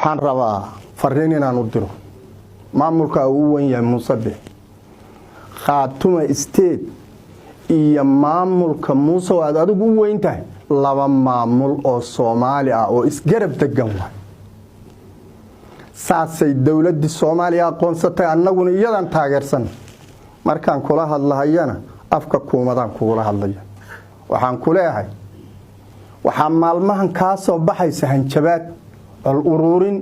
Waxaan rabaa fariin inaan u diro maamulka uu u wen yahay Muuse Biixi. Khaatuma State iyo maamulka Muuse aad adigu u weyn tahay, laba maamul oo Soomaali ah oo isgarab degan waay. Saasay dowladdii Soomaaliya aqoonsatay, annaguna iyadan taageersan. Markaan kula hadlahayana afka kuumadaan kugula hadlaya. Waxaan ku leeyahay, waxaa maalmahan kaa soo baxaysa hanjabaad, col uruurin,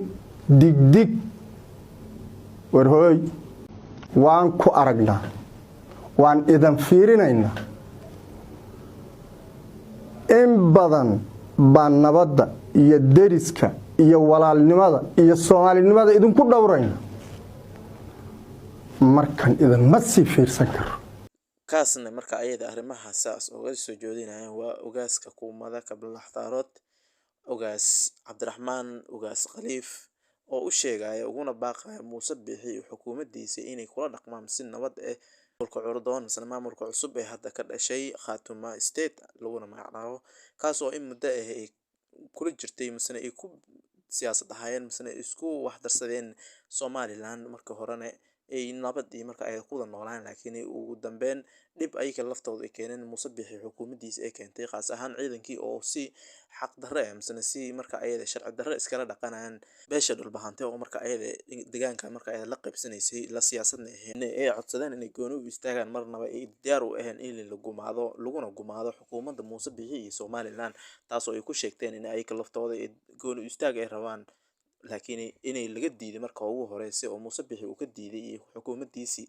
digdig. Warhooy, waan ku aragnaa, waan idan fiirinaynaa. In badan baa nabadda iyo deriska iyo walaalnimada iyo soomaalinimada idinku dhowrayna. Markan idinma sii fiirsan karo. Kaasna marka ayada arrimaha saas uga soo jeedinayaan waa ogaaska kuumada Kablaxtaarood, Ogaas Cabdiraxmaan Ogaas Khaliif, oo u sheegaya uguna baaqaya Muuse Biixi iyo xukuumaddiisa inay kula dhaqmaan si nabad ah maamulka curdoon misna maamulka cusub ee hadda ka dhashay Khaatuma State laguna magacaabo, kaas oo in muddo ah ay kula jirtay misna ay ku siyaasad ahaayeen misna isku waxdarsadeen Somaliland. Marka horena ay nabad iyo marka ay ku wada noolaan, laakiin ugu dambeyn dhib ayaga laftooda ay keeneen, Muuse Biixi xukuumaddiisa ay keentay, khaas ahaan ciidankii oo si xaq darre ah misna si marka ayada sharci darre iskala dhaqanayaan beesha Dhulbahante, oo marka ayada deegaanka marka ayada la qaybsanaysay, la siyaasadna ahayn, ay codsadeen inay gooni u istaagaan. Marnaba ay diyaar u ahayn in la gumaado laguna gumaado xukuumadda Muuse Biixi iyo Somaliland, taasoo ay ku sheegteen in ayaga laftooda ay gooni u istaag ay rabaan, laakiin inay laga diiday marka ugu horeysay oo Muuse Biixi uu ka diiday iyo xukuumaddiisii,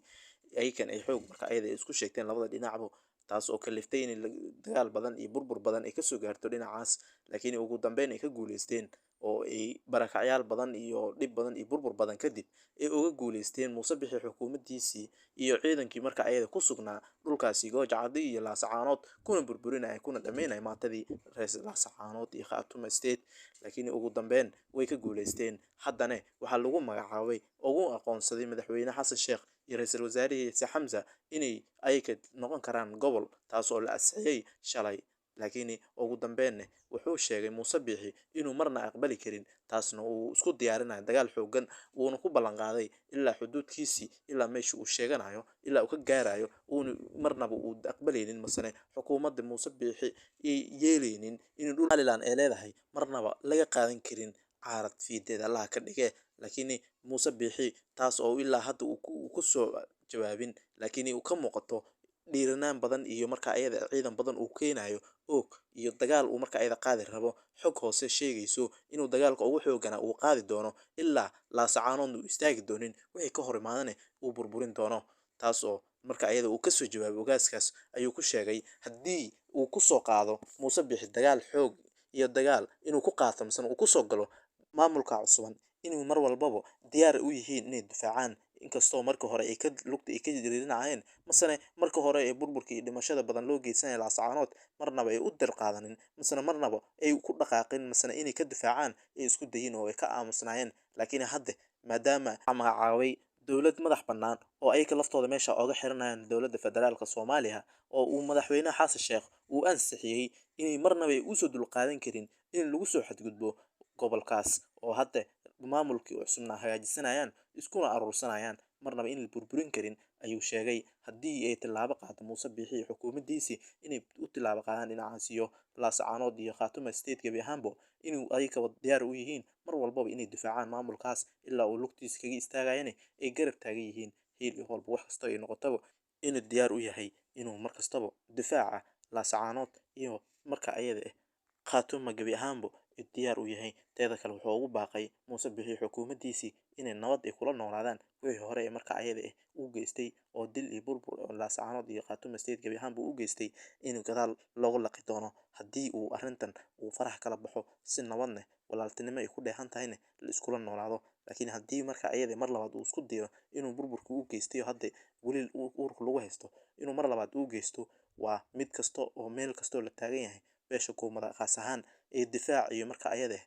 ayakan ay xoog marka ayada isku sheegteen labada dhinacba, taas oo kaliftay in dagaal badan iyo burbur badan ay kasoo gaarto dhinacaas. Laakiin ugu dambeyn ay ka guuleysteen oo ay barakacyaal badan iyo dhib badan iyo burbur badan kadib ay uga guuleysteen Muuse Biixi xukuumaddiisii iyo ciidankii marka ayada ku sugnaa dhulkaasi Gooja Caddi iyo Laasacaanood, kuna burburinaya kuna dhameynaya maatadii reer Laasacaanood iyo Khaatuma State. Laakiin ugu dambeyn way ka guuleysteen. Haddana waxaa lagu magacaabay, ugu aqoonsaday madaxweyne Xasan Sheekh iyo ra-iisul wasaarihiisa Xamsa inay ayaga noqon karaan gobol, taas oo la ansixiyey shalay. Laakiin ugu dambeynna wuxuu sheegay Muuse Biixi inuu marna aqbali karin, taasna uu isku diyaarinayo dagaal xoogan, uuna ku ballan qaaday ilaa xuduudkiisii, ilaa meesha uu sheeganayo, ilaa uu ka gaarayo, uuna marnaba uu aqbalaynin masane xukuumadda Muuse Biixi ay yeelaynin in dhul Somaliland ay leedahay marnaba laga qaadan karin caarad fiideed Allaha ka dhige. Laakiin Muuse Biixi taas oo ilaa hadda uu ku soo jawaabin, laakiin uu ka muuqato dhiiranaan badan iyo marka ayada ciidan badan uu keenayo og iyo dagaal uu marka ayada qaadi rabo. Xog hoose sheegayso inuu dagaalka ugu xoogana uu qaadi doono ilaa Laasacaanoodna uu istaagi doonin, wixii ka hor imaadana uu burburin doono, taas oo marka ayada uu kasoo jawaabay ogaaskaas ayuu ku sheegay haddii uu kusoo qaado Muuse Biixi dagaal xoog iyo dagaal inuu ku qaato misena uu kusoo galo maamulka cusuban, inuu mar walbaba diyaar u yihiin inay difaacaan, inkastoo marka hore ay ka lugta ay ka jiriirinayeen masane marka hore ee burburka iyo dhimashada badan loo geysanaya Laasacaanood marnaba ay u dir qaadanin masane marnaba ay ku dhaqaaqin masane inay ka difaacaan ay isku dayin oo ay ka aamusnaayeen. Laakiin hadda maadaama magacaabay dowlad madax bannaan oo ayaga laftooda meesha ooga xiranayaan dowladda federaalka Soomaaliya oo uu madaxweyne Xasan Sheekh uu ansixiyey, inay marnaba ay usoo dulqaadan karin in lagu soo xadgudbo gobolkaas oo hadda maamulkii cusubna hagaajisanayaan iskuna aruursanayaan, marnaba in la burburin karin ayuu sheegay. Haddii ay tillaabo qaado Muuse Biixi iyo xukuumaddiisii inay u tillaabo qaadaan dhinacaas iyo Laasacaanood iyo Khaatuma State gebi ahaanba, inuu ayagaba diyaar u yihiin mar walbaba inay difaacaan maamulkaas ilaa uu lugtiisa kaga istaagayana ay garab taagan yihiin hiil iyo walba, wax kasta ay noqotaba inuu diyaar u yahay inuu mar kastaba difaaca Laasacaanood iyo marka ayada ah Khaatuma gebi ahaanba diyaar u yahay. Teeda kale, wuxuu ugu baaqay Muuse Biixi xukuumaddiisii inay nabad ay kula noolaadaan wixii hore ee marka ayada ah uu geystay oo dil iyo burbur oo Laasacaanood iyo Khaatuma State gebi ahaanba u geystay, inuu gadaal loogu laqi doono haddii uu arrintan uu farax kala baxo, si nabadne walaaltinimo ay ku dheehan tahayna la iskula noolaado. Laakiin haddii marka ayada mar labaad uu isku dayo inuu burburka u geystay oo hadda weli uurka lagu haysto inuu mar labaad uu geysto, waa mid kasta oo meel kastoo la taagan yahay beesha kuumada khaas ahaan ee difaac iyo marka ayada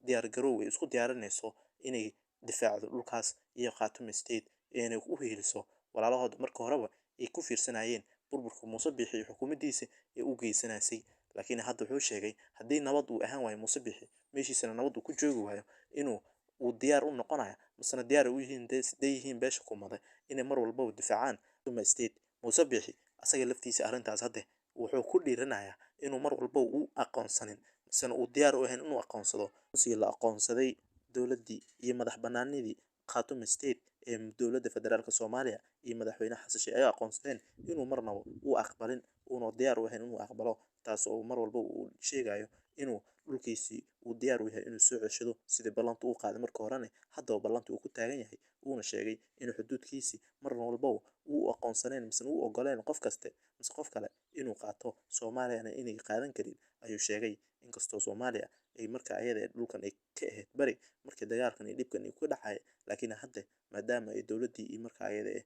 diyaar garow ay isku diyaarinayso inay difaacdo dhulkaas iyo Khaatuma State, inay u hiiliso walaalahooda marka horeba ay ku fiirsanayeen burburka Muuse Biixi iyo xukuumaddiisa ee u geysanaysay. Laakiin hadda wuxuu sheegay haddii nabad uu ahaan waayo Muuse Biixi, meeshiisana nabad uu ku joogi waayo, inuu uu diyaar u noqonaya, misena diyaar u yihiin day yihiin beesha Kuumade inay mar walbaba difaacaan Khaatumo State. Muuse Biixi asaga laftiisa arrintaas hadde wuxuu ku dhiiranayaa inuu mar walba u aqoonsanin, misena uu diyaar u ahayn inuu aqoonsado si la aqoonsaday dowladdii iyo madax banaanidii Khaatumo State ee dowladda federaalka Soomaaliya iyo madaxweyne Xasan Sheikh ay aqoonsadeen, inuu marnaba u aqbalin, uuna diyaar u ahayn inuu aqbalo, taas oo mar walba uu sheegayo inuu dhulkiisii uu diyaar u yahay inuu soo ceshado, sidii ballanta uu qaaday marka horena haddaba ballanta uu ku taagan yahay, uuna sheegay inuu xuduudkiisii mar walba uu aqoonsaneen mise uu ogoleen qof kaste mise qof kale inuu qaato, Soomaaliyana inay qaadan karin ayuu sheegay. Inkastoo Soomaaliya ay marka ayada ee dhulkan ay ka ahayd bari markii dagaalkan iyo dhibkan uu ka dhacay, laakiin hadda maadaama ay dowladdii iyo marka ayada ee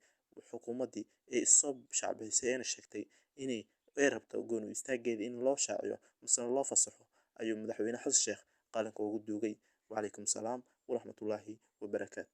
xukuumaddii ay soo shacbisay ayna sheegtay inay ay rabto gooni istaageeda in loo shaaciyo mise loo fasaxo, ayuu madaxweyne Xasan Sheikh qalinka ugu duugay. Wacalaykum salaam waraxmatullaahi wabarakaatu.